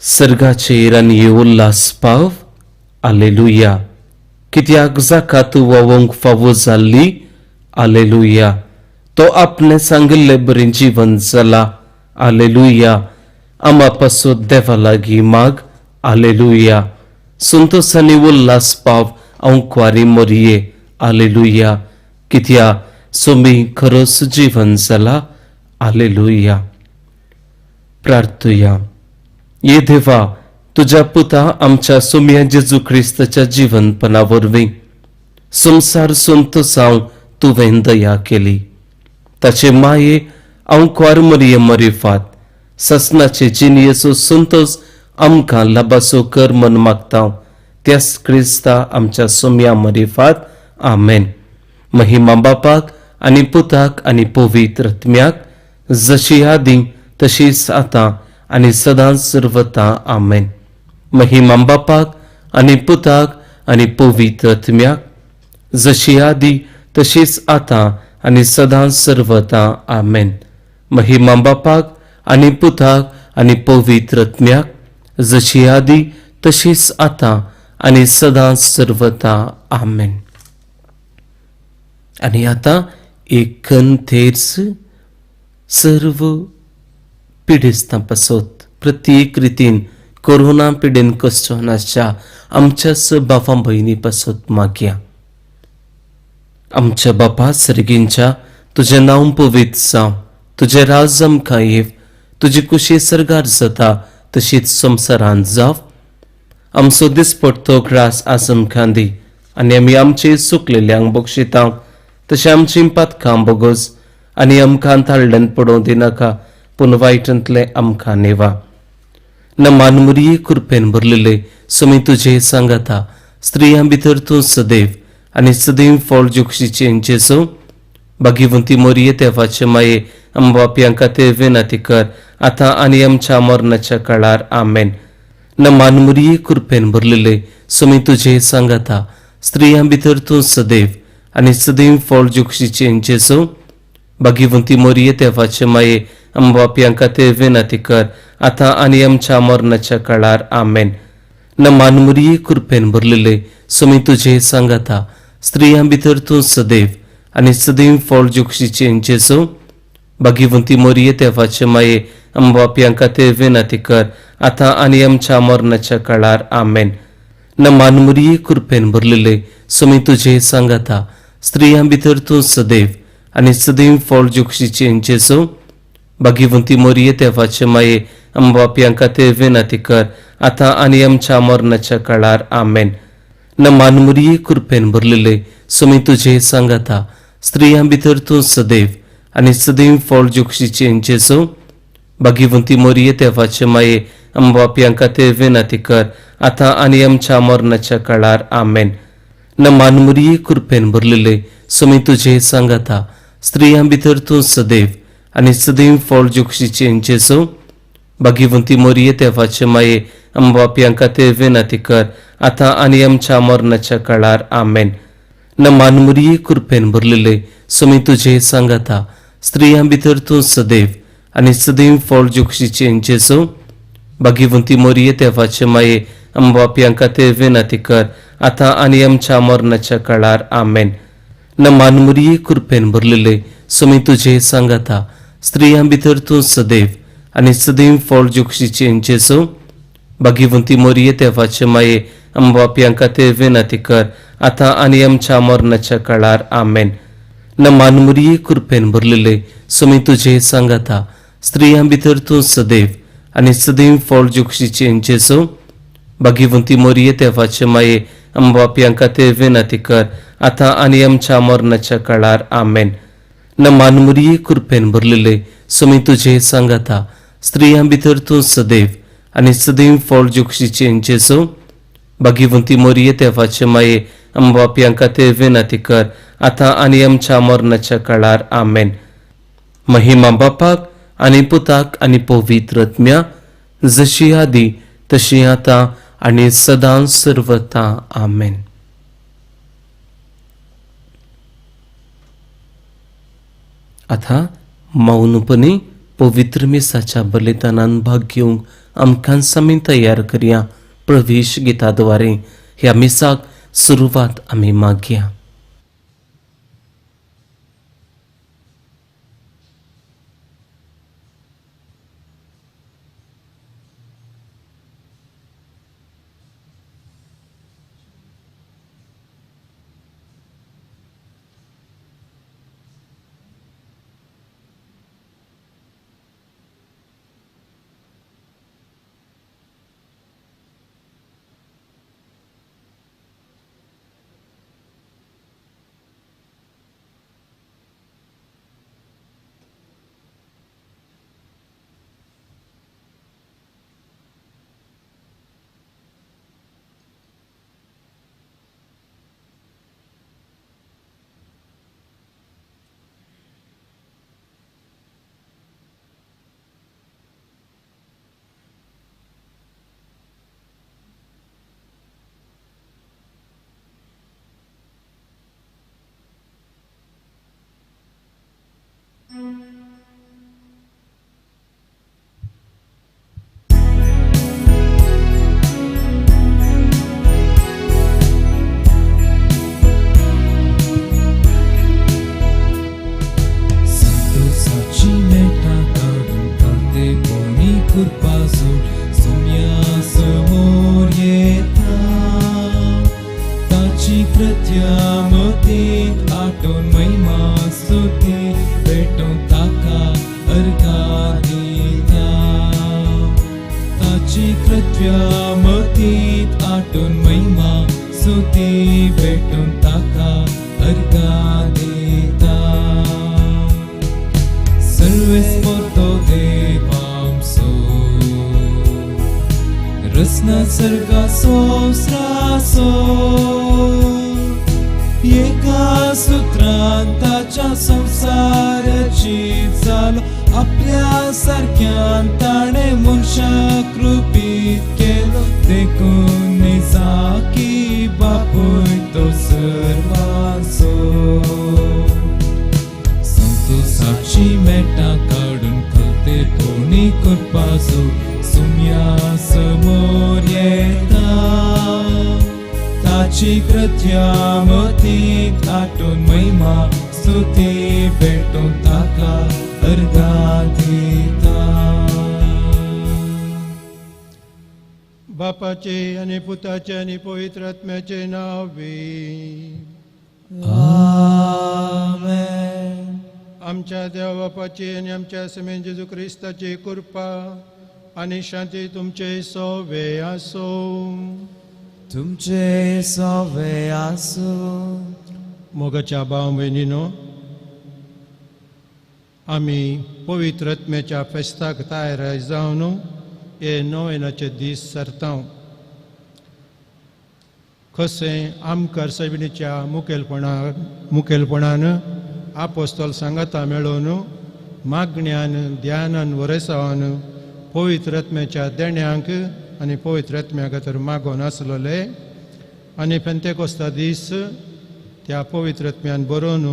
सर्गाचेर आनी उल्हास पाव, आलेलुया. कित्याक जाका तूं व्हांवोंक फावो जाल्ली, आलेलुया. तो आपणें सांगिल्ले बरें जिवन जाला, आलेलुया. आमा पासत देवा लागीं माग, आलेलुया. संतोस आनी उल्हास पाव आंकवारी मोरये, आलेलुया. कित्या सोमी खरोच जिवन जाला, आलेलुया. प्रार्थुया. ये देवा, तुज्या पुता आमच्या सोम्या जेजू क्रिस्ताच्या जिवनपणा वरवीं संवसार संतोसांव तुवें दया केली. ताचे माये आंकवार मरिये मरिफात ससनाचे जिणयेचो संतोस आमकां लाबाचो कर मन मागता, त्याच क्रिस्ता आमच्या सोम्या मरिफात. आमेन. महिमा बापाक आनी पुताक आनी पवित्र आत्म्याक, जशी आदीं तशीच आतां आनी सदांच सर्वता. आमेन. महिमा बापाक आनी पुताक आनी पवित्र आत्म्याक, जशी आदीं तशीच आतां आनी सदांच सर्वता. आमेन. महिमा बापाक आनी पुताक आनी पवित्र आत्म्याक, जशी आदीं तशीच आतां आनी सदांच सर्वता. आमेन. आनी आतां एक थेर्स सर्व पिडेस्तां पासत प्रत्येक रितीन कोरोना पिडेन कश्ट आसच्या आमच्याच बापा भयणी पासत मागया. आमच्या बापा सर्गींच्या, तुजें नांव पवित्र जावं, तुजें राज आमकां येव, तुजी कुशी सर्गार जाता तशीच संवसारांत जावं. आमचो दिसपडतो ग्रास आज आमकां दी आनी आमी आमचे चुकलेल्यांक बक्षिता तशें आमची पातकां बोगस आनी आमकां ताळल्यान पडोवं दिनाका, पूण वायटांतलें आमकां नेवा. न मानमुरी कृपेन भरलेले, सुमी तुजे सांगाता, स्त्रियां भितर तूं सदैव आनी सदैव फळ जोक्षीचे जेजू. भाग्यवंती मोरये देवाचे माये, आमबापयां खातीर विनंती कर, आतां आनी आमच्या मरणाच्या काळार. आमेन. न मानमुरी कृपेन भरलेले, सुमी तुजे सांगाता, स्त्रियां भितर तूं सदैव आनी सदैव फळ जोक्षीचे जेजू. भाग्यवंती मोरये देवाचे माये, आमबापयां खातीर विनंती कर, आतां आनी आमच्या मरणाच्या काळार. आमेन. न मानमुरी कृपेन भरलेले, सुमी तुजे सांगाता, स्त्रियां भितर तूं सदैव आनी सदैव फळ जोक्षीचे जेजू. भाग्यवंती मोरये देवाचे माये, आमबापयां खातीर विनंती कर, आतां आनी आमच्या मरणाच्या काळार. आमेन. न मानमुरी कृपेन भरलेले, सुमी तुजे सांगाता, स्त्रियां भितर तूं सदैव आनी सदैव फळ जोक्षीचे जेजू. भाग्यवंती मोरये देवाचे माये, आमबापयां खातीर विनंती कर, आतां आनी आमच्या मरणाच्या काळार. आमेन. न मानमुरी कृपेन भरलेले, सुमी तुजे सांगाता, स्त्रियां भितर तूं सदैव आनी सदैव फळ जोक्षीचे जेजू. भाग्यवंती मोरये देवाचे माये, आमबापयां खातीर विनंती कर, आतां आनी आमच्या मरणाच्या काळार. आमेन. न मानमुरी कृपेन भरलेले, सुमी तुजे सांगाता, स्त्रियां भितर तूं सदैव आनी सदैव फळ जोक्षीचे जेजू. भाग्यवंती मोरये देवाचे माये, आमबापयां खातीर विनंती कर, आतां आनी आमच्या मरणाच्या काळार. आमेन. न मानमुरी कृपेन भरलेले, सुमी तुजे सांगाता, स्त्रियां भितर तूं सदैव आनी सदैव फळ जोक्षीचे जेजू. भाग्यवंती मोरये देवाचे माये, आमबापयां खातीर विनंती कर, आतां आनी आमच्या मरणाच्या काळार. आमेन. न मानमुरी कृपेन भरलेले, सुमी तुजे सांगाता, स्त्रियां भितर तूं सदैव आनी सदैव फळ जोक्षीचे जेजू. भाग्यवंती मोरये देवाचे माये, आमबापयां खातीर विनंती कर, आतां आनी आमच्या मरणाच्या काळार. आमेन. न मानमुरी कृपेन भरलेले, सुमी तुजे सांगाता, स्त्रियां भितर तूं सदैव आनी सदैव फळ जोक्षीचे जेजू. भाग्यवंती मोरये देवाचे माये, आमबापयां खातीर विनंती कर, आतां आनी आमच्या मरणाच्या काळार. आमेन. न मानमुरी कृपेन भरलेले, सुमी तुजे सांगाता, स्त्रियां भितर तूं सदैव आनी सदैव फळ जोक्षीचे जेजू. भाग्यवंती मोरये देवाचे माये, आमबापयां खातीर विनंती कर, आतां आनी आमच्या मरणाच्या काळार. आमेन. महिमा बापाक आनी पुताक आनी पवित्र आत्म्या, जशी आदी तशी आतां आनी सदां सर्वता. आमेन. आतां मौनपणी पवित्र मिसाच्या बलिदानान भाग घेवंक आमकांच आमी तयार करया. प्रवेश गिता द्वारे ह्या मिसाक सुरवात आमी मागया. बापाचे आनी पुताचे आनी पवित्र आत्म्याचे नांव. आमेन. आमच्या देव बापाची आनी आमच्या सेमेन जेजू क्रिस्ताची कृपा आनी शांती तुमचे सोवे आसूं. तुमचे सोवे आसूं. मोगाच्या भाव भयणीनो, आमी पवित्र आत्म्याच्या फेस्ताक तयार जावन हे नोवेनाचे दीस सरता. कशें आमकां सैबिणीच्या मुखेलपणान आपोस्तोल सांगाता मेळोवन मागण्यान ध्यानान वरेसावान पवित्र आत्म्याच्या देण्यांक आनी पवित्र आत्म्या खातीर मागोन आसलोले आनी पेंतेकोस्ता दीस त्या पवित्र आत्म्यान बरोवन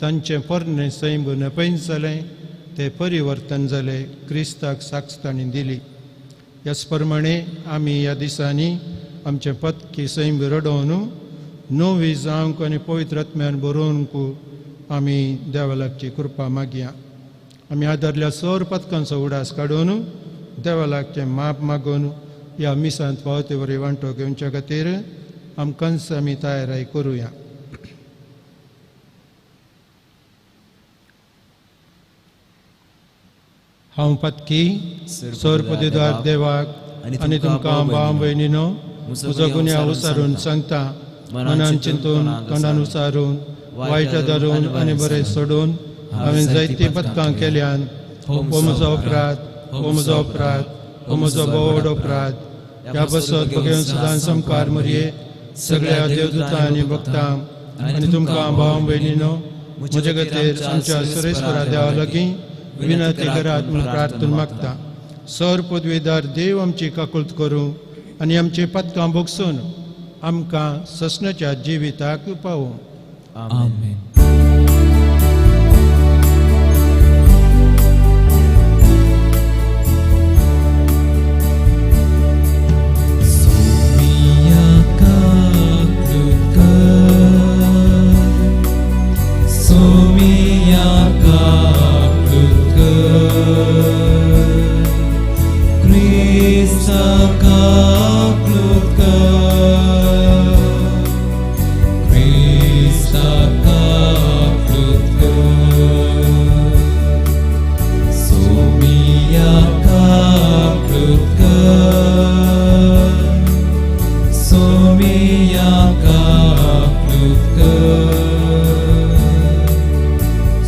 तांचें पोरणें सैम नपयन जालें, तें परिवर्तन जालें, क्रिस्ताक साक्ष तांणी दिली. ह्याच प्रमाणे आमी ह्या दिसांनी आमचें पत्की सैम रडोवन नवी जावंक आनी पवित्र आत्म्यान बरोवंक आमी देवा लागची कृपा मागया. आमी आदारल्या सर पदकांचो उडास काडून देवा लागचें माप मागून ह्या मिसांत फावते वरी वांटो घेवच्या खातीर आमकांच आमी तयाराय करुया. हांव पत्की सर पदवीदार देवाक आनी तुमकां भाव भयणीनो म्हजो गुन्यांव उसारून सांगता, मनान चिंतून तोंडान उसारून वायट धरून आनी बरें सोडून हांवें जायतीं पदकां केल्यान. हो म्हजो अपराध, हो म्हजो अपराध, हो म्हजो भोव अपराध. ह्या बसत भगेवन सदां समकार मरये सगळ्या देवदूतां आनी भक्तांक आनी तुमकां भाव भयणीनो म्हजे खातीर आमच्या सुरेश्वरा देवा लागीं विनंती करात म्हूण प्रार्थना मागता. सर पदवीदार देव आमची काकुळट करूं आनी आमची पदकां भोगसून आमकां ससनाच्या जिविताक पावूं. आमेन. क्रिस्ताक आपलूत कर, क्रिस्ताक आपलूत कर, सोमियाक आपलूत कर, सोमियाक आपलूत कर,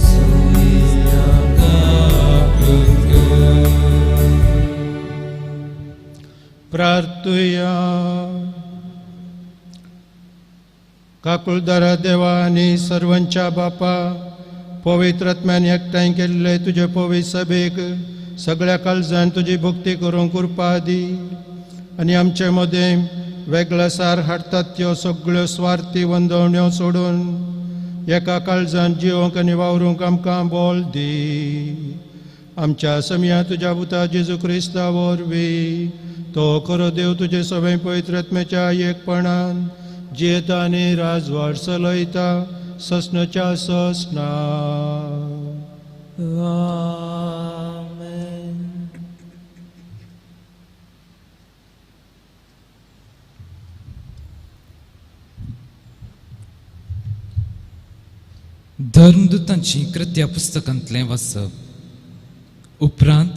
सोमियाक आपलूत कर. प्रार्थुया. काकुळदारा देवा आनी सर्वांच्या बापा, पवित्र आत्म्यान एकठांय केल्ले तुजे पवित्र सभेक सगळ्या काळजान तुजी भक्ती करूंक कृपा दी आनी आमचे मदें वेगळो सार हाडटात त्यो सगळ्यो स्वार्थी वंदवण्यो सोडून एका काळजान जिवंक आनी वावरूंक आमकां बोल दी. आमच्या समया तुज्या पुता जेजू क्रिस्ता वरवीं, तो खरो देव तुजे सगळे पवित्र आत्म्याच्या एकपणान जियेता आनी राजवाड चलयता ससनाच्या ससना. आमेन. धर्मदूतांची कृत्या पुस्तकांतलें वाचप. उपरांत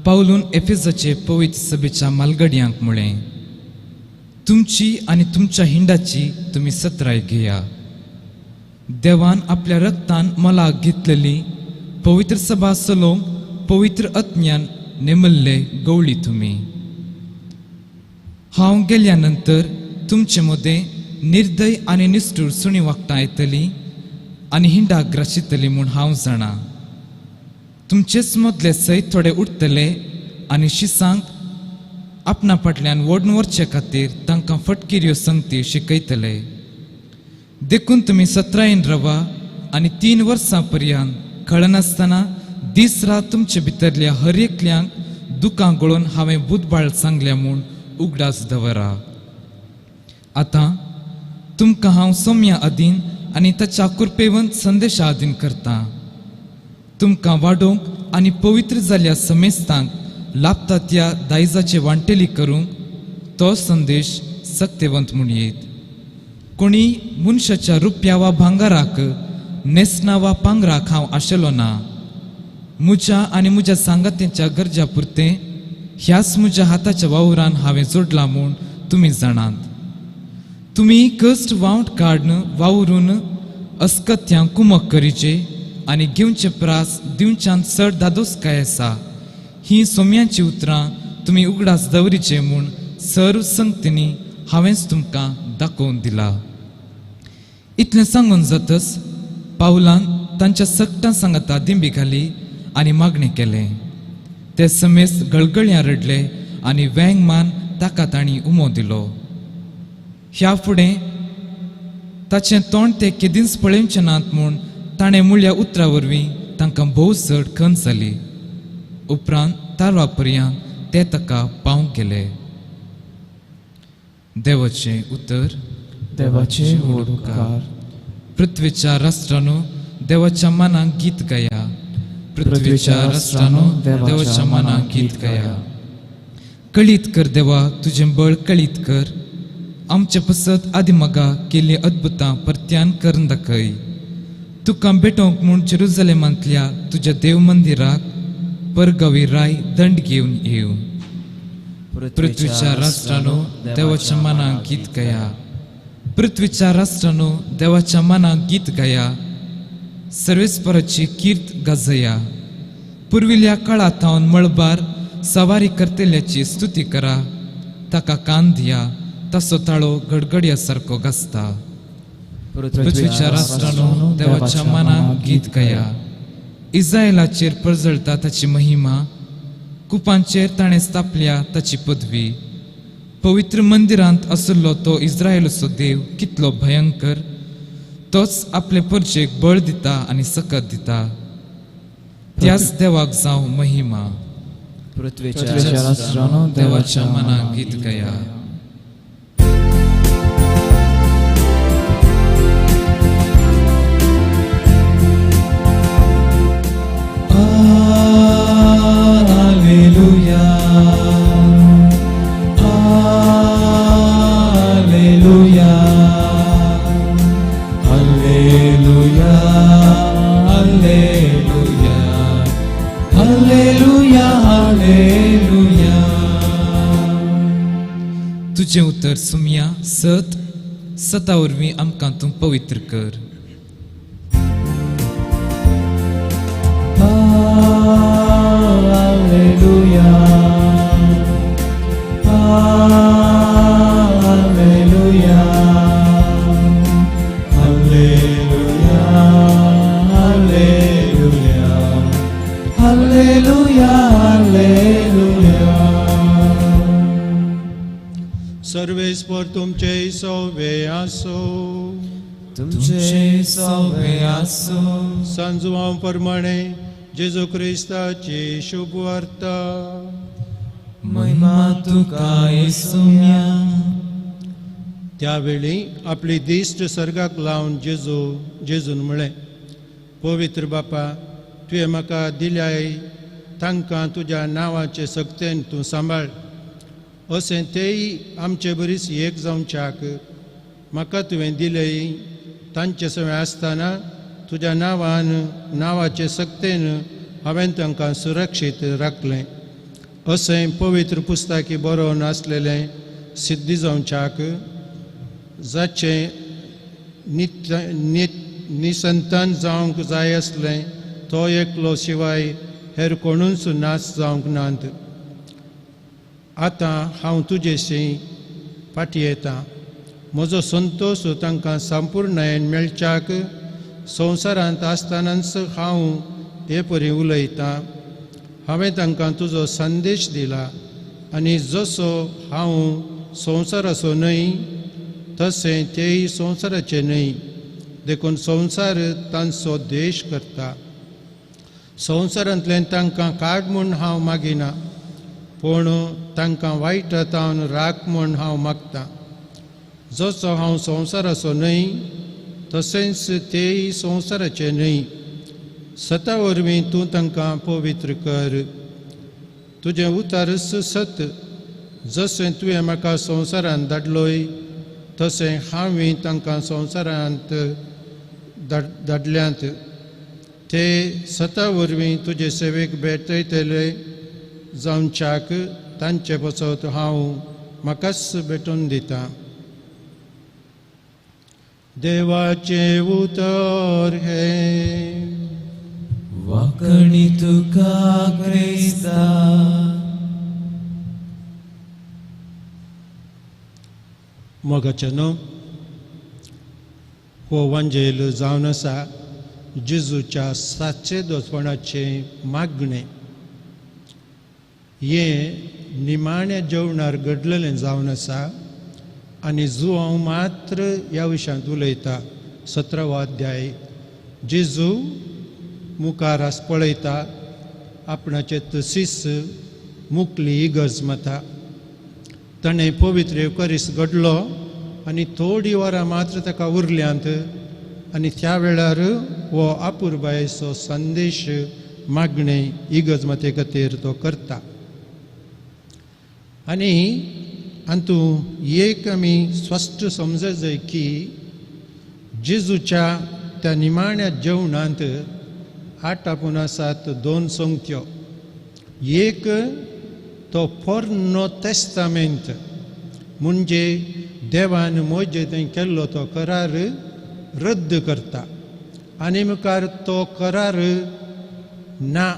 पावलून एफेजाचे पवित्र सभेच्या मालगडयांक म्हळें, तुमची आनी तुमच्या हिंडाची तुमी सत्राय घेया. देवान आपल्या रक्तान मला घेतलेली पवित्र सभा चलोवंक पवित्र आत्म्यान नेमल्ले गवळी तुमी. हांव गेल्या नंतर तुमचे मदें निर्दय आनी निश्ठूर सुणी वागटां येतली आनी हिंडाक ग्राशितली म्हूण हांव जाणा. तुमचेच मदले सयत थोडे उठतले आनी शिसांक आपणा फाटल्यान ओडून व्हरचे खातीर तांकां फटकिऱ्यो संगती शिकयतले. देखून तुमी सत्रायेन रावा आनी 3 वर्सां पर्यंत कळनासतना दीस रात तुमचे भितरल्या हर एकल्यांक दुकां गळोवन हांवें बुदबाळ सांगल्या म्हूण उगडास दवरा. आतां तुमकां हांव सोम्या अधीन आनी ताच्या कृपेवंत संदेशा अधीन करता. तुमकां वाडोवंक आनी पवित्र जाल्ल्या समेस्तांक लाभता त्या दायजाचे वांटेली करूंक तो संदेश सक्तेवंत म्हूण येत. कोणी मनशाच्या रुपया वा भांगाराक, न्हेसणा वा पांगराक हांव आशेलो ना. म्हज्या आनी म्हज्या सांगात्यांच्या गरजा पुरतें ह्याच म्हज्या हाताच्या वावरान हांवें जोडलां म्हूण तुमी जाणात. तुमी कश्ट वावट काडून वावरून अस्कत्यांक कुमक करीचे आनी घेवचे प्रास दिवच्यान चड दादोसकाय आसा. ही सोम्याची उतरां तुमी उगडास दवरीचे म्हूण सर्व संगतींनी हांवेंच तुमकां दाखोवन दिला. इतलें सांगून जातच पावलान तांच्या सगटां सांगाता दिंबी घाली आनी मागणें केलें. ते समेस्त गळगळयां रडले आनी वेंग मान ताका तांणी उमो दिलो. ह्या फुडें ताचें तोंड ते केदींच पळोवचें नात म्हूण ताणें मुळ्या उतरां वरवीं तांकां भोव चड खंत जाली. उपरांत तारवा पर्यंत ते ताका पावंक गेले. देवाचें उतर. देवाचे व्हड उपकार. पृथ्वीच्या राष्ट्रानो देवाच्या मनाक गीत गाया. पृथ्वीच्या राष्ट्रानो देवाच्या मनाक गीत गाया. कळीत कर देवा तुजें बळ कळीत कर. आमचे पसत आदिमगा केल्लीं अद्भुतां परत्यान करून दाखय. तुका भेटोवंक म्हूण जेरुजलेमांतल्या तुज्या देव मंदिराक परगावी राय दंड घेवन येव. पृथ्वीच्या राष्ट्रानो देवाच्या मनाक गीत गाया. पृथ्वीच्या राष्ट्रानो देवाच्या मनाक गीत गाया. सर्वेस्पराची कीर्त गाजया. पुर्विल्ल्या काळा थावन मळबार सवारी करतल्याची स्तुती करा. ताका कान दिया, ताचो ताळो गडगडया सारको गाजता. पृथ्वीच्या राष्ट्रानो देवाच्या मनाक गीत गाया. इस्रायलाचेर परजळटा ताची महिमा, कुपांचेर ताणें स्थापल्या ताची पदवी. पवित्र मंदिरांत आशिल्लो तो इस्रायलाचो देव कितलो भयंकर. तोच आपले परजेक बळ दिता आनी सकत दिता. त्याच देवाक जावं महिमा. पृथ्वीच्या राष्ट्रानो देवाच्या मनाक गीत गाया. Alleluia, तुजें उतर सुमया सत सता वरवीं आमकां तूं पवित्र कर. Alleluia, Alleluia, Alleluia, Alleluia, Alleluia, Alleluia. सर्वेस्पर तुमचे सवे आसो. तुमचे सवे आसो. सांजुवां प्रमाणे जेजू क्रिस्ताची शुभवार्ता. महिमा तुका येसुया. त्यावेळी आपली दिश्ट सर्गाक लावन जेजून म्हळें, पवित्र बापा, तुवें म्हाका दिल्याय तांकां तुज्या नांवाचे सक्तेन तूं सांबाळ, अशें तेय आमचे बरीच एक जावच्याक म्हाका तुवें दिलेय तांचे सवें आसतना तुज्या नांवान नांवाचे सक्तेन हांवें तांकां सुरक्षीत राखलें. अशें पवित्र पुस्तकी बरोवन आसलेलें सिद्धी जावच्याक जाचें निसंतान जावंक जाय आसलें तो एकलो शिवाय हेर कोणूच नाश जावंक नात. आतां हांव तुजेशी फाटी येता. म्हजो संतोश तांकां संपूर्णायेन मेळच्याक संवसारांत आसतनाच हांव हे परी उलयतां. हांवें तांकां तुजो संदेश दिला आनी जसो हांव संवसाराचो न्हय तशें तेय संवसाराचे न्हय, देखून संवसार तांचो द्वेश करता. संवसारांतल्यान तांकां काड म्हूण हांव मागिना, पूण तांकां वायट तावन राख म्हूण हांव मागतां. जसो हांव संवसाराचो न्हय तशेंच तेय संवसाराचे न्हय. सता वरवीं तूं तांकां पवित्र कर. तुजें उतारच सत. जशें तुवें म्हाका संवसारांत धाडलोय तशें हांवें तांकां संवसारांत धाडल्यांत. ते सता वरवीं तुजे सेवेक भेटयतले जावच्याक तांचे पासत हांव म्हाकाच भेटून दितां. देवाचें उतर हें. वाकणी तुका क्रिस्ता. मोगाचें न्हू हो वांजेल जावन आसा जेजूच्या सातशे दोसपणाचें मागणें. हें निमाण्या जेवणार घडलेलें जावन आसा आनी जुवांव मात्र ह्या विशयांत उलयता. 17वो अध्याय. जेजू मुखार आस पळयता आपणाचे तशीच मुकली इगर्ज माता. ताणें पवित्र येवकारीस घडलो आनी थोडी वरां मात्र ताका उरल्यांत आनी त्या वेळार हो आपुरबायेचो संदेश मागणें इगर्ज माते खातीर तो करता. आनी अंतू एक आमी स्पश्ट समज जाय की जेजूच्या त्या निमाण्या जेवणांत आठ आपूण आसात दोन संख्यो. एक तो पोरनो तेस्तामेंत म्हणजे देवान मोजे थंय केल्लो तो करार रद्द करता आनी मुखार तो करार ना.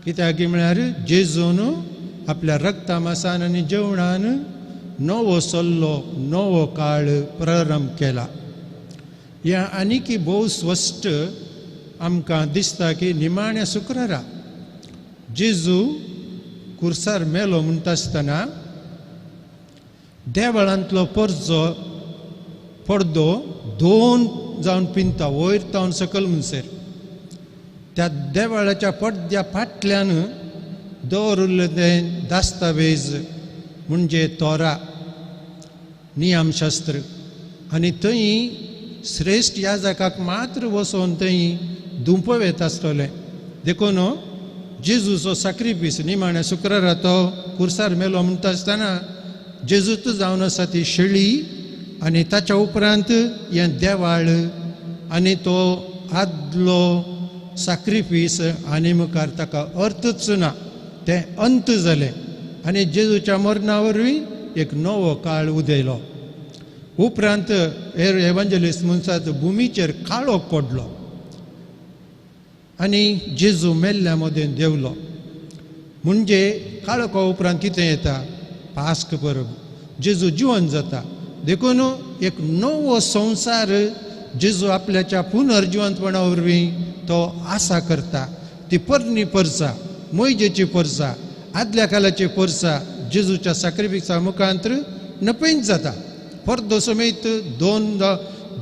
कित्याक म्हळ्यार जेजून आपल्या रक्ता मासान आनी जेवणान नवो सल्लो नवो काळ प्रारंभ केला. ह्या आनीकी भोव स्पश्ट आमकां दिसता की निमाण्या शुक्रारा जेजू कुर्सार मेलो म्हणटा आसतना देवळांतलो परजो पडदो दोन जावन पिंता वयर तावन सकयल म्हणसर. त्या देवळाच्या पडद्या फाटल्यान दवरिल्लें तें दास्तावेज म्हणजे तोरा नियमशास्त्र आनी थंय श्रेश्ठ याजकाक मात्र वचोन थंय दुंपव येता आसतलें. देखून जेजूचो साक्रिफीस निमाण्या शुक्रारा तो कुर्सार मेलो म्हणटा आसतना जेजूच जावन आसा ती शेळी आनी ताच्या उपरांत हें देवाळ आनी तो आदलो साक्रिफीस आनी मुखार ताका अर्थच ना, तें अंत जालें आनी जेजूच्या मरणा वरवीं एक नवो काळ उदयलो. उपरांत एवांजेलिस्ट मनशात भुमीचेर काळो पडलो आनी जेजू मेल्ल्या मदें देवलो. म्हणजे काळोखा उपरांत कितें येता? पास्क परब. जेजू जिवन जाता. देखून एक नवो संवसार जेजू आपल्याच्या पुनर्जिवंतपणा वरवीं तो आसा करता. ती परनी परसा, मोयजेची परसा, आदल्या कालाची परसा जेजूच्या साक्रिफिसा मुखांतर नपयत जाता. परदो समेत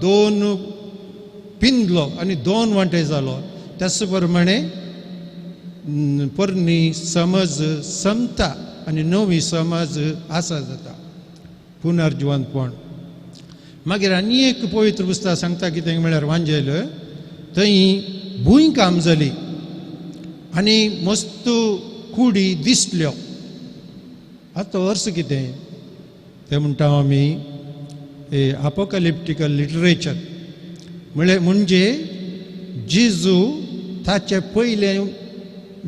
दोन पिंदलो आनी दोन वांटे जालो. त्याच प्रमाणे परनी समज समता आनी नवी समज आसा जाता. पुनर्जिवंतपण. मागीर आनी एक पवित्र पुस्तक सांगता कितें म्हळ्यार वांजेल थंय भूंय काम जाली आनी मस्त कुडी दिसल्यो. आतां अर्थ कितें तें म्हणटा आमी अपोकलिप्टिकल लिटरेचर. म्हळ्यार म्हणजे जेजू ताचे पयलें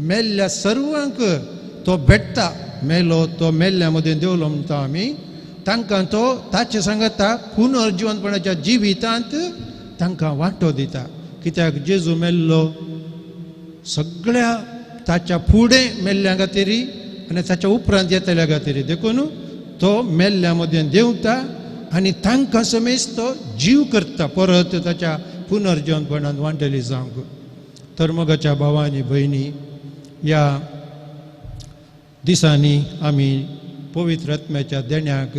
मेल्ल्या सर्वांक तो भेट्टा. मेलो तो मेल्ल्या मदें देवलो म्हणटा आमी. तांकां तो ताचे सांगता पुनर्जिवंतपणाच्या जिवितांत तांकां वांटो दिता. कित्याक जेजू मेल्लो सगळ्या ताच्या फुडें मेल्ल्या खातीर आनी ताच्या उपरांत येतल्या खातीर. देखून तो मेल्ल्या मदें देंवता आनी तांकां समेज तो जीव करता परत ताच्या पुनर्जिवंतपणान वांटेली जावंक. तर मोगाच्या भावा आनी भयणी, ह्या दिसांनी आमी पवित्र आत्म्याच्या देण्याक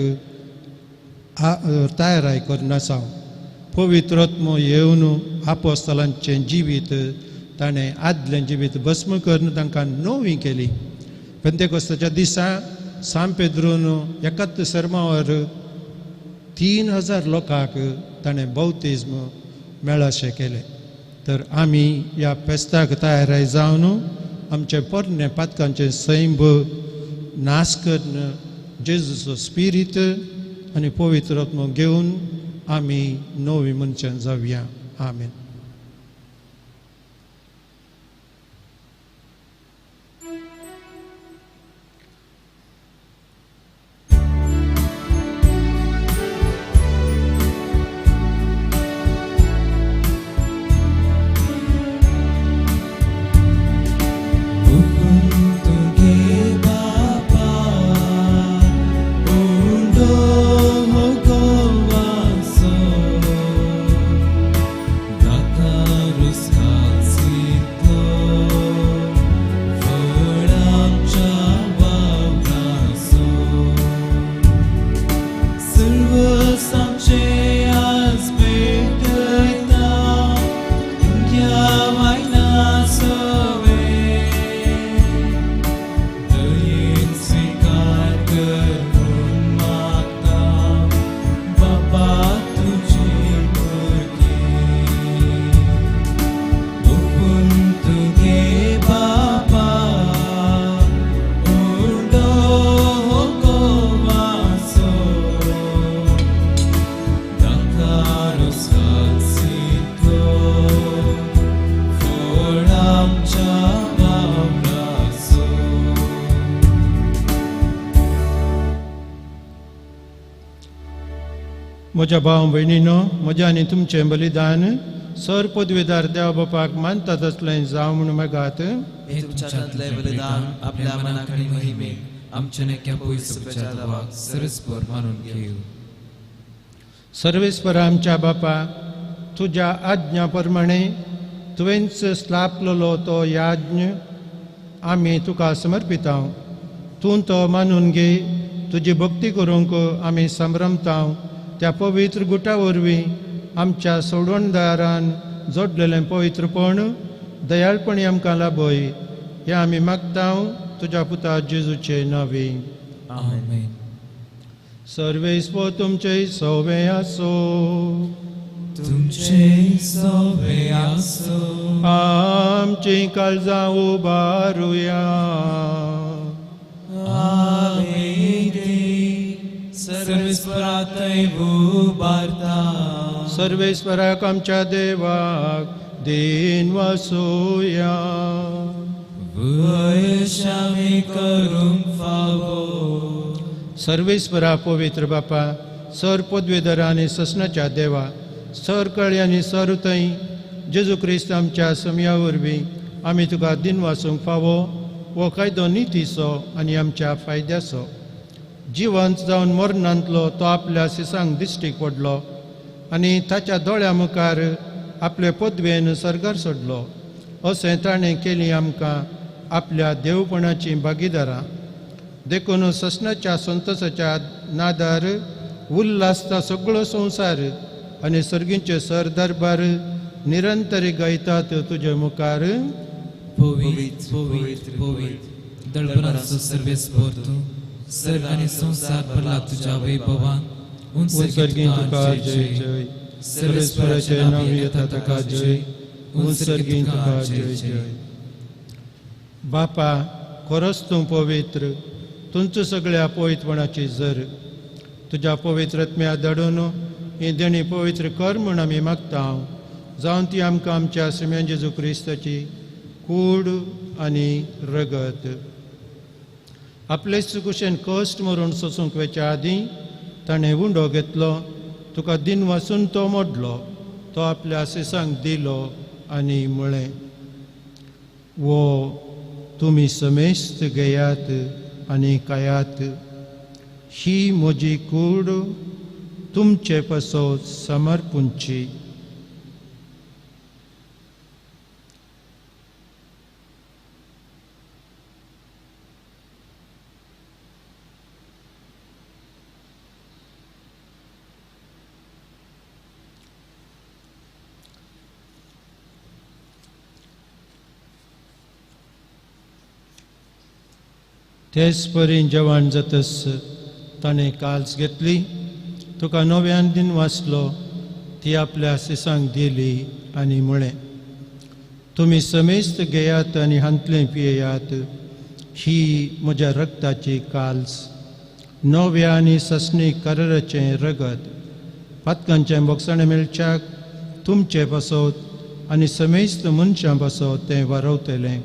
तयाराय करनासा. पवित्र आत्मो येवन आपोस्तलांचें जिवीत ताणें आदलें जिवीत भस्म करून तांकां नवी केली. पेंतेकोस्ताच्या दिसा सांत पेद्रून एकाच सर्मावर 3000 लोकांक ताणें बौतिज्म मेळाशें केलें. तर आमी ह्या फेस्ताक तयाराय जावन आमचे पोरणे पातकांचे सैंब नाश करून जेजूचो स्पिरीत आनी पवित्र आत्मो घेवन आमी नवी मनशां जावया. आमेन. म्हज्या भाव भयणीनो, म्हज्या आनी तुमचें बलिदान सर पदवीदार देव बापाक मानता तसलें जावं म्हूण मागात. हे तुमच्या हातांतलें बलिदान आपल्या मनाक आनी महिमेक आमच्या नेक्या पयस देवाक सरस्पर मानून घेवं. सर्वेस्पर आमच्या बापा, तुज्या आज्ञा प्रमाणे तुवेंच स्लापलेलो तो याज्ञ आमी तुका समर्पिता. तूं तो मानून घे. तुजी भक्ती करूंक आमी संभ्रमता. त्या पवित्र गुटा वरवीं आमच्या सोडवणदारान जोडलेलें पवित्रपण दयाळपणी आमकां लाभय हें आमी मागता तुज्या पुता जेजूचे नांवे. आमेन. सर्वेस्पर तुमचे सवे आसो. तुमचे सवे आसो. आमची काळजां उबारुया. सर्वेस्परातय उबारता. सर्वेस्पराक आमच्या देवाक then वासोया. वयशामी करूंक फावो. सर्वेस्परा पवित्र बापा, सर पदवेधरा आनी ससनाच्या देवा, सर कळी आनी सर थंय जेजू क्रिस्त आमच्या समया वरवीं आमी तुका दिनवासूंक फावो हो कायदो नितीचो आनी आमच्या फायद्याचो। जिवंत जावन मरणांतलो तो आपल्या सिसांक दिश्टीक पडलो आनी ताच्या दोळ्या मुखार आपले पदवेन सर्गार सोडलो। अशें ताणें केली आमकां आपल्या देवपणाची भागीदारां। देखून ससनाच्या संतोसाच्या नादार उल्हासता सगळो संवसार आनी सर्गींचे सर दरबार निरंतर गायतात तुजे मुखार। पवित्र पवित्र पवित्र दळबराचो सर्वेस्पर तूं, सर्ग आनी संवसार भरला तुज्या वैभवान। उत्सर्गीं तुका जय जय, सर्वेस्पराचें नांव येता ताका जय, उत्सर्गीं तुका जय जय। बापा, खरोच तूं पवित्र, तुमचो सगळ्या पवित्रपणाची जर। तुज्या पवित्र आत्म्या धाडून ही देणी पवित्र कर म्हूण आमी मागता, जावन ती आमकां आमच्या सिम्यान जेजू क्रिस्ताची कूड आनी रगत। आपले कुशेन कश्ट मरून सोसूंक वेच्या आदीं ताणें उंडो घेतलो, तुका दिन वासून तो मोडलो, तो आपल्या सिसांक दिलो आनी म्हळें, वो तुमी समेस्त घेयात आनी खायात, ही म्हजी कूड तुमचे पासत समर्पूंची। तेच परी जेवण जातस ताणें काल्स घेतली, तुका नव्यान दिन वाचलो, ती आपल्या सिसांक दिली आनी म्हळें, तुमी समेस्त घेयात आनी हांतलें पियेयात, ही म्हज्या रक्ताची काल्स, नव्या आनी ससणी कराराचें रगत, पातकांचें बोगसाणें मेळच्याक तुमचे पासत आनी समेस्त मनशां पासत तें वारवतलें।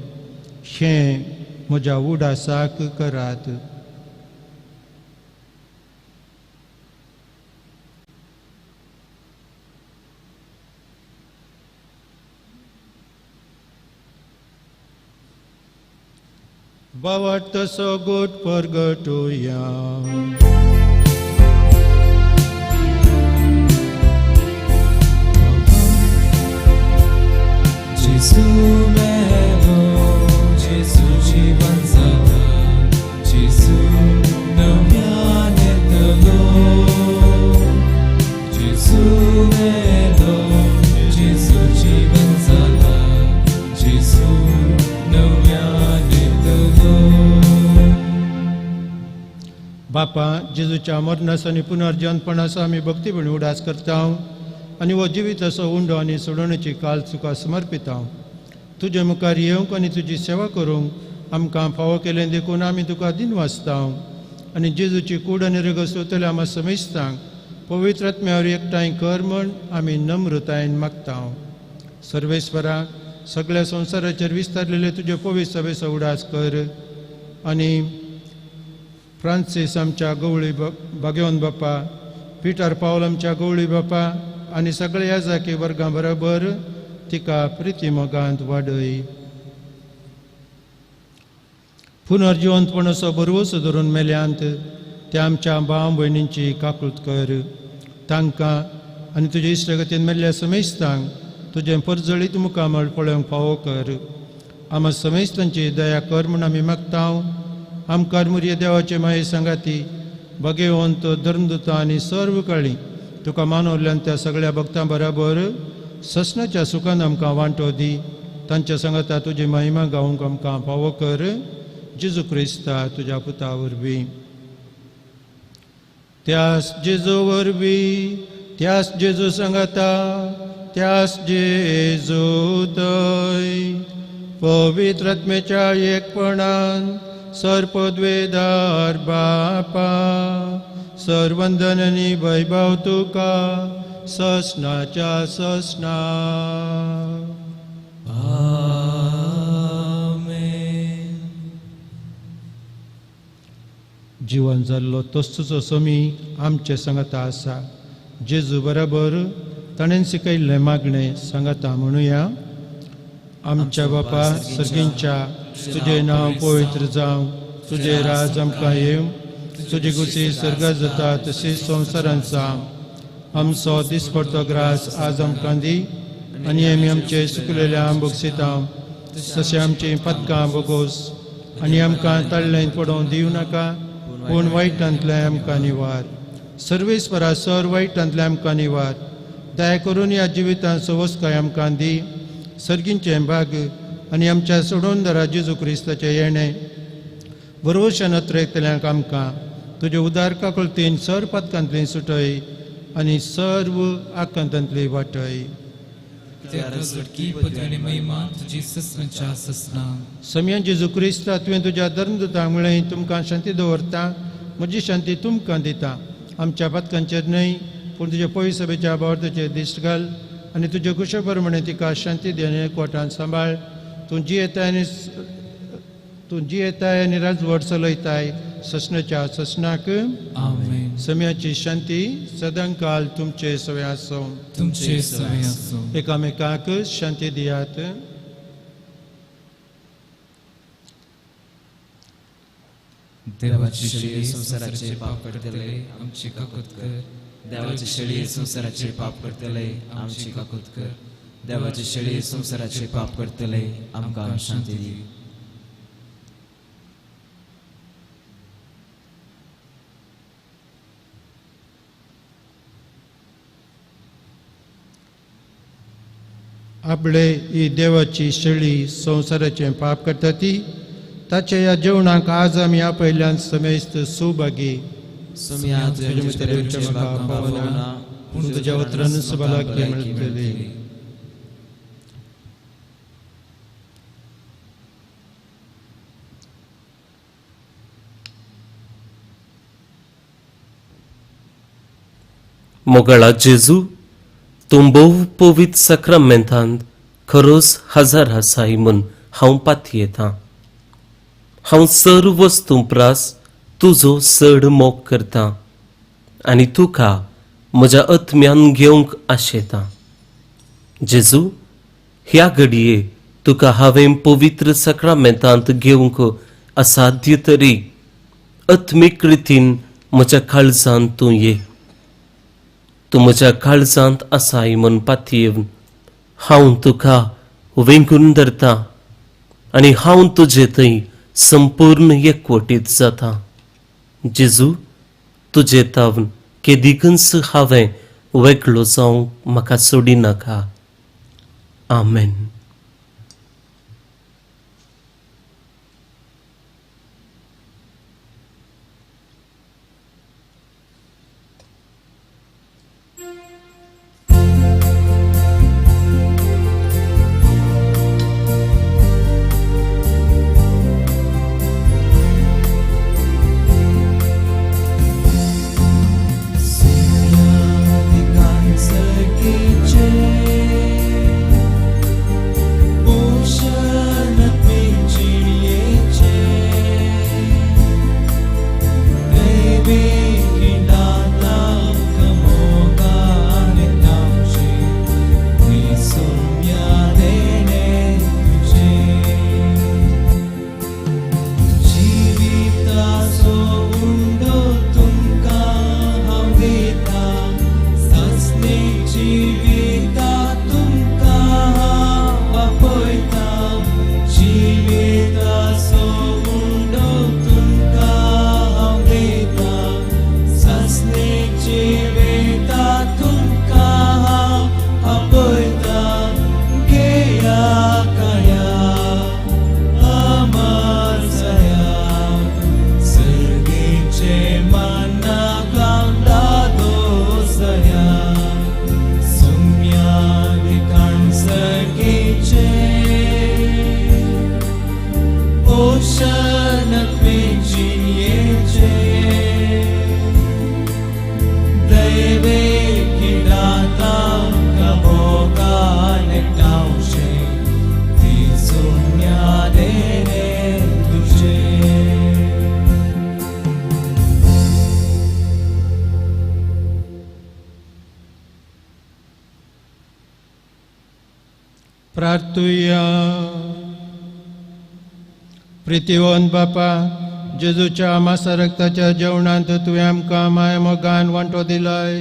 हें म्हज्या उडासाक करात। बावट तसो गोट परगटुया। जेजू मेलो, जेजू जीवन जाता, जेजू नव्यान येतलो। जेजू मेलो, जेजू जीवन जाता, जेजू नव्यान येतलो। बापा, जेजूच्या मरणाचो आनी पुनर्जनपणाचो आमी भक्तीपणी उडास करता आनी हो जिविताचो उंडो आनी सोडवणेची काल तुका समर्पिता। तुजे मुखार येवंक आनी तुजी सेवा करूंक आमकां फावो केलें देखून आमी तुका दिनवासता आनी जेजूची कूड आनी रगत सोदतल्या आमकां समेस्तांक पवित्र आत्म्यावर एकठांय कर म्हूण आमी नम्रतायेन मागता। सर्वेस्परा, सगळ्या संवसाराचेर विस्तारलेले तुजे पवित्र सभेचो उडास कर आनी फ्रांसीस आमच्या गवळी भाग्यवंत बापा, पिटर पावल आमच्या गवळी बापा आनी सगळ्या याजाकी वर्गां बरोबर तिका प्रिती मोगांत वाडय। पुनर्जिवंतपणाचो भरवंसो धरून मेल्यांत त्या आमच्या भाव भयणींची काकूत कर, तांकां आनी तुजे इश्टगतीन मेल्ल्या समेस्तांक तुजें परजळीत मुखामळ पळोवंक फावो कर। आमा समेस्तांची दया कर म्हूण आमी मागता। आमकां मुरये देवाचे माये सांगाती भाग्यवंत धर्मदूत आनी सर्व काळी तुका मानवल्यान त्या सगळ्या भक्तां बराबर ससनाच्या सुखान आमकां वांटो दी, तांच्या सांगाता तुजी महिमा गावंक आमकां फावो कर। जेजू क्रिस्ता तुज्या पुता वरवीं, त्यास जेजू वरवीं, त्यास जेजू सांगाता, त्यास जेजू तय पवित्र आत्म्याच्या एकपणान सर्पद्वेदार बापा, सर्वंदन आनी वैभव तुका ससनाच्या ससना। आमेन। जिवन जाल्लो तोच तुजो समी आमचे सांगाता आसा. जेजू बराबर ताणें शिकयल्लें मागणें सांगाता म्हणुया. आमच्या बापा सर्गींच्या, तुजें नांव पवित्र जावं, तुजें राज आमकां येवं, तुजी गुसी सर्गात जाता तशीच संवसारांत जावं. आमचो दिसपडतो ग्रास आज आमकां दी आनी आमी आमचे सुकलेल्या बोगसिता तशें आमचीं पदकां बोगोस आनी आमकां तळ्ळेंत पडोवंक दिवं नाका, पूण वायटांतलें आमकां निवार. सर्वेस्परा सर वायटांतलें आमकां निवार. दया करून ह्या जिवितांत सवस्काय आमकां दी. सर्गींचें भाग आनी आमच्या सोडोवन जेजू क्रिस्ताचें येणें बरोवशान अत्रेकतल्यांक आमकां तुजे उदार काकुळतीन सर पदकांतली सुटय आनी सर्व आकांतांतली वाटय. सम्या जेजू क्रिस्ता, तुवें तुज्या धर्मदूतांक म्हळें, तुमकां शांती दवरता, म्हजी शांती तुमकां दिता. आमच्या पदकांचेर न्हय पूण तुज्या पयस सभेच्या भावार्थाचेर दिश्ट घाल आनी तुज्या कुशे प्रमाणे तिका शांती दी आनी एकवटान सांबाळ. तूं जियेताय आनी राजवट चलयताय ससनाच्या ससनाक. सम्याची शांती सदांकाल तुमचे सवे आसूं. तुमचे सवे आसूं. एकामेकाक शांती दियात. देवाची शेळी संवसाराचे पाप करतले आमची काकूत कर. देवाची शेळी संवसाराचे पाप करतले आमची काकूत कर. देवाची शेळी संवसाराचे पाप करतले आमकां शांती दी. आपले ही देवाची शेळी संवसाराचें पाप करता ती ताच्या ह्या जेवणाक आज आमी आपयल्यान समेस्त सुभागी. पूण तुज्या उतरान भलायकी मेळटली. मोगळा जेजू, तूं भोव पवित्र साक्रामेंतांत खरोच हजार आसाय म्हूण हांव पातयेतां. हांव सर्व वस्तूं प्रास तुजो चड मोग करतां आनी तुका म्हज्या आत्म्यान घेवंक आशेतां. जेजू, ह्या घडये तुका हांवें पवित्र साक्रामेंतांत घेवंक असाध्य तरी आत्मीक रितीन म्हज्या काळजांत तूं ये. तूं म्हज्या काळजांत आसाय म्हूण पातयेवन हांव तुका वेंगून धरतां आनी हांव तुजे थंय संपूर्ण एकवटीत जाता. जेजू, तुजे तावन केदिकूच हांवें वेगळो जावंक म्हाका सोडिनाका. आमेन. Thank you. प्रार्थुया. प्रितीवन बापा, जेजूच्या मासा रक्ताच्या जेवणांत तुवें आमकां माया मोगान वांटो दिलाय.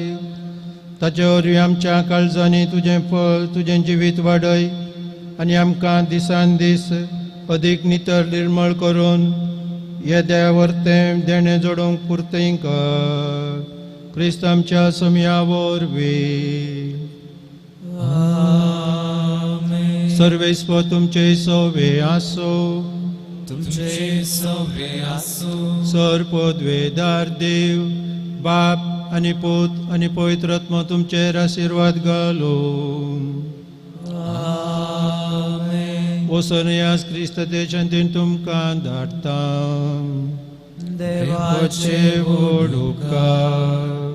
ताचे वरवीं आमच्या काळजांनी तुजें फळ तुजें जिवीत वाडय आनी आमकां दिसान दीस अदीक नितर निर्मळ करून येद्या वर्तें देणें जोडूंक पुरतें कर. क्रिस्त आमच्या सोमया वरवीं. सर्वेस्व तुमचे सोवे आसो. तुमचे सोवे आसो. सर पदवेदार देव बाप आनी पूत आनी पवित्र आत्मो तुमचेर आशिर्वाद घालो. वसोनयास क्रिस्त ते शांतीन तुमकां धाडटा. देवाचे व्हड उपकार.